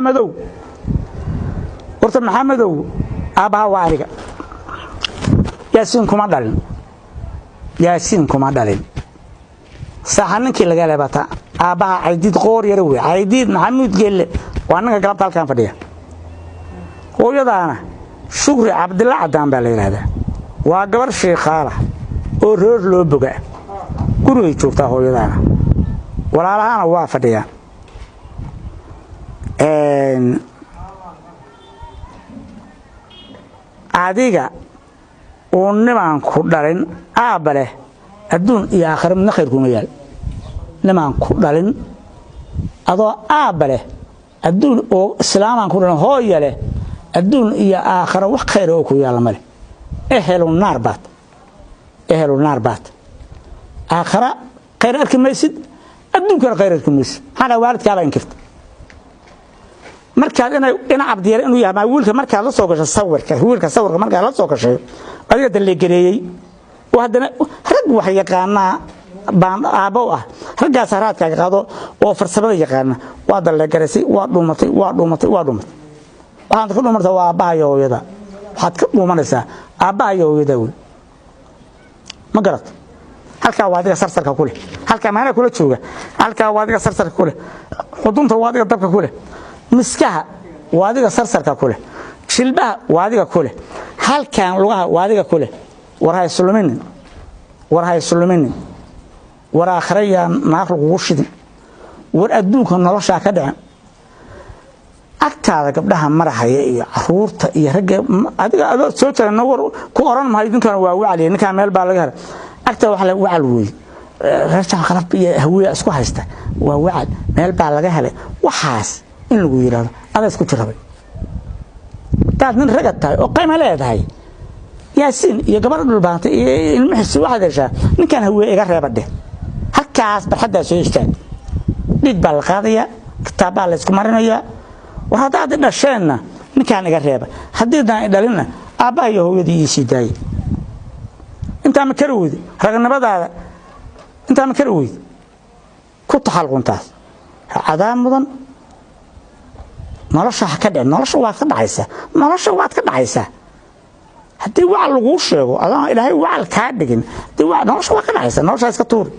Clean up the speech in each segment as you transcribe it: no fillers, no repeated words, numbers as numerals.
Maxamedow, horta Maxamedow, aabbaha waa aniga. Yaasiin kuma dhalin, Yaasiin kuma dhalin. Saaxa ninkii laga leebata aabbaha Caydiid Qoor Yare wey. Caydiid Maxamuud Geelle waa ninka galabta halkan fadhiya. Hooyadaana Shukri Cabdilla Cadaan baa la yidhaahdaa. Waa gabar shiikhaala oo roor loo boga, gurigay joogtaa hooyadaana, walaalahana waa fadhiyaa. Adiga uu nimaan ku dhalin aabba leh, adduun iyo aakhira midna khayr kuma yaal. Nimaan ku dhalin adoo aabba leh, adduun oo islaamaan ku dhalin hooya leh, adduun iyo aakhira wax khayr oo ku yaalla ma leh. Ehelu naar baad, ehelu naar baad. Aakhira khayr arki maysid, adduunkana khayr arki maysid. Maxaa dhaha? Waalidkaabaa inkirta. Markaad inay ina Cabdiyare inuu yahay wiilka, markaad la soo gasho sawirka wiilka, sawirka markaad la soo gashay adiga dallegareeyey oo haddana rag wax yaqaanaa baan aabbo ah, raggaas haraadkaaga qaado oo farsamada yaqaana. Waa dallegaraysay, waa dhuumatay, waa dhuumatay, waa dhuumatay. Waxaad ka dhuumanaysaa waa aabbaha iyo hooyada. Waxaad ka dhuumanaysaa aabbaha iyo hooyada wey, ma garato? Halkaa waa adiga sarsarka ku leh, halkaa maanaa kula jooga. Halkaa waa adiga sarsarka ku leh, xudunta waa adiga dabka ku leh, miskaha waa adiga sarsarka ku leh, jilbaha waa adiga ku leh, halkan lugaha waa adiga ku leh. War ha isluminin, war ha isluminin, war aakhira yaa naar lagugu shidin, war adduunka noloshaa ka dhicin. Agtaada gabdhaha marahaya iyo caruurta iyo ragga adiga adoo soo taagna, war ku oran mahayo ninkan waa wacaliya, ninkaan meel baa laga helay. Agtaada waxa la wacal weeye, reer Jaamqalaf iyo Hawiya isku haysta, waa wacal, meel baa laga helay. Waxaas in lagu yidhaahdo adaa isku jirabay. Hadaad nin raga tahay oo qayma leedahay, Yaasiin iyo gabadha Dhulbaantay iyo ilmihiisi waxaad heshaa ninkan Hawiye iga reeba dheh. Halkaas barxaddaa soo istaag, dhiig baa la qaadayaa, kitaab baa la isku marinayaa. War haddaad i dhasheenna ninkaan iga reeba, haddiidaan i dhalinna aabbaha iyo hooyadii ii sii daayay. Intaa ma kari weyde? Ragnimadaada intaa ma kari weyde? Ku taxalquntaas cadaa mudan. Nolosha ha ka dhicin, nolosha waad ka dhacaysaa, nolosha waad ka dhacaysaa. Haddii wacal laguu sheego adaan Ilaahay wacal kaa dhigin, haddii nolosha waad ka dhacaysaa, noloshaa iska tuuri.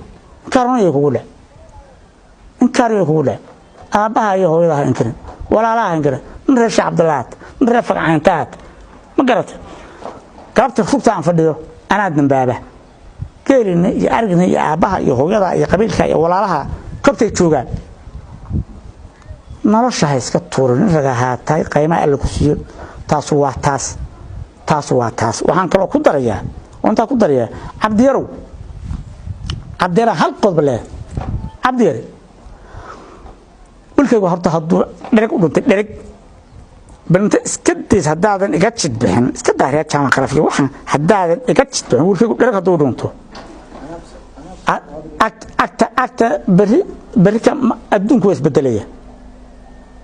Inkaarunaya kugu dhec, inkaaraya kugu dhec. Aabbaha iyo hooyada ha inkirin, walaalaha ha inkirin. Nin reer Sheekh Cabdillahat, nin reer Fagcayntahat, ma garata? Galabta rugta aan fadhiyo anaa dambaaba. Geelina iyo arigna iyo aabbaha iyo hooyada iyo qabiilka iyo walaalaha kobtay joogaan. Nolosha ha iska tuurin, nin rag ahaatay, qaymaha Alla ku siiyo. Taasu waa taas, taas waa taas. Waxaan kaloo ku darayaa oo intaa ku darayaa Cabdiyarow, Cabdiyara, hal qodob leh. Cabdiyare, wiilkaygu horta hadduu dhereg u dhuntay, dhereg balinta iska days. Haddaadan iga jid bixin, iska daa reer Jaamac Khalafiya waxaan. Haddaadan iga jid bixin, wiilkaygu dhereg hadduu dhunto, agta agta berri berrika adduunku waa isbedelaya.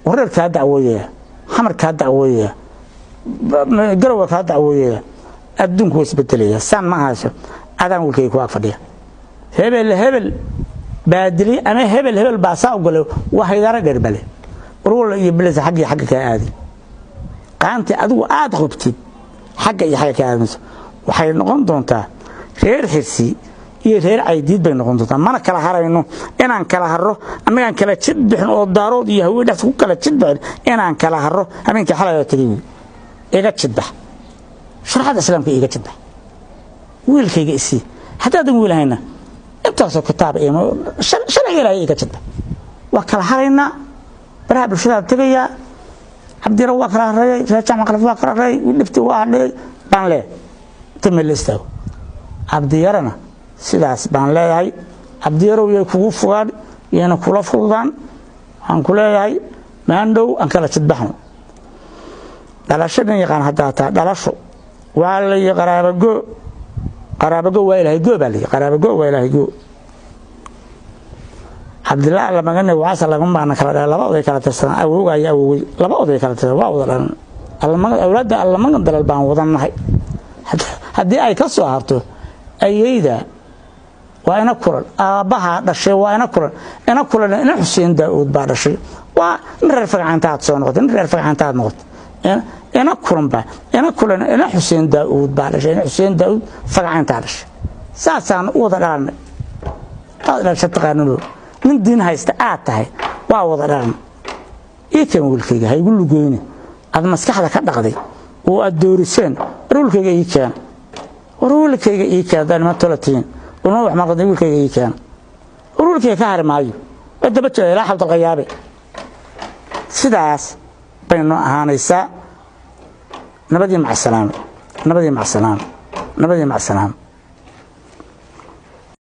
Wareer kaa dacwooyaya, Xamar kaa dacwooyaya, Garowa kaa dacwooyaya. Adduunku waa isbedelaya. Saan ma ahayso. Adaan wiilkayga ku ag fadhiya, hebel hebel baadili ama hebel hebel baa saa ogolay, waa haydaaro dheerbale. Warwalla iyo bilesa xagga iyo xagga kaa aadi. Qaantii adigu aada qubtid xagga iyo xagga kaa aadmayso. Waxay noqon doontaa reer Xirsi iyo reer Caydiid bay noqon doontaa. Mana kala harayno. Inaan kala harro annagaan kala jid bixin oo Daarood iyo Hawiye dhex ku kala jid bixin, inaan kala harro habeenkii xalay tegay. Iga jidbax, sharxada Islaamka iga jidbax, wiilkayga isii. Haddaadan wiil hayna, intaasoo kitaab sharciga Ilaahay iga jidbax. Waa kala haraynaa. Baraha bulshadaa tegayaa, Cabdira waa kala hareeyay, reer Jaamac Khalaf waa kala hareeyay, dhifti waa hadheeyay baan leeyahay. Inta meel la istaago Cabdiyarana sidaas baan leeyahay. Cabdiyarow, yay kugu fogaan, yayna kula fududaan. Waxaan ku leeyahay maandhow aan kala jidbaxno. Dhalasho dhan yaqaan haddaa taa, dhalasho waa la yi qaraabago, qaraabago waa Ilaahay go baa layi, qaraabago waa Ilaahay go. Cabdillah lamagane waasa lama maana kala dhalay. Laba oday kala tirsadan, awowga iyo awowgay laba oday kala tirsadan, waa wada dhalan. Awlaadda Allamagan dalal baan wadannahay. Haddii ay ka soo harto ayeyda waa ina kulan, aabbahaa dhashay waa ina kulan, ina kulan ina Xuseen Daa-uud baa dhashay. Waa nin reer Fagcaantaad soo noqotay, nin reer Fagcaantaad noqotay. Ina Kulanba, ina Kulan, ina Xuseen Daa'uud baa dhashay, ina Xuseen Daa'uud Fagcaantaa dhashay. Saasaan u wada dhalanay. Aad dhalasha taqaanino, nin diin haysta aad tahay, waa wada dhalan. Ii keen wiilkayga, ha igu lugeyne. Aad maskaxda ka dhaqday oo aad dooriseen. War wiilkayga ii keen, war wiilkayga ii keen. Haddaan niman tola tihiin, warma wax maqdan, wiilkayga ii keen. War wiilkayga ka hari maayo, waa daba jooga ilaa xabdalqayaabe. Sidaas bay noo ahaanaysaa. Nabadii macsalaam, nabadii macsalaam, nabadii macsalaam.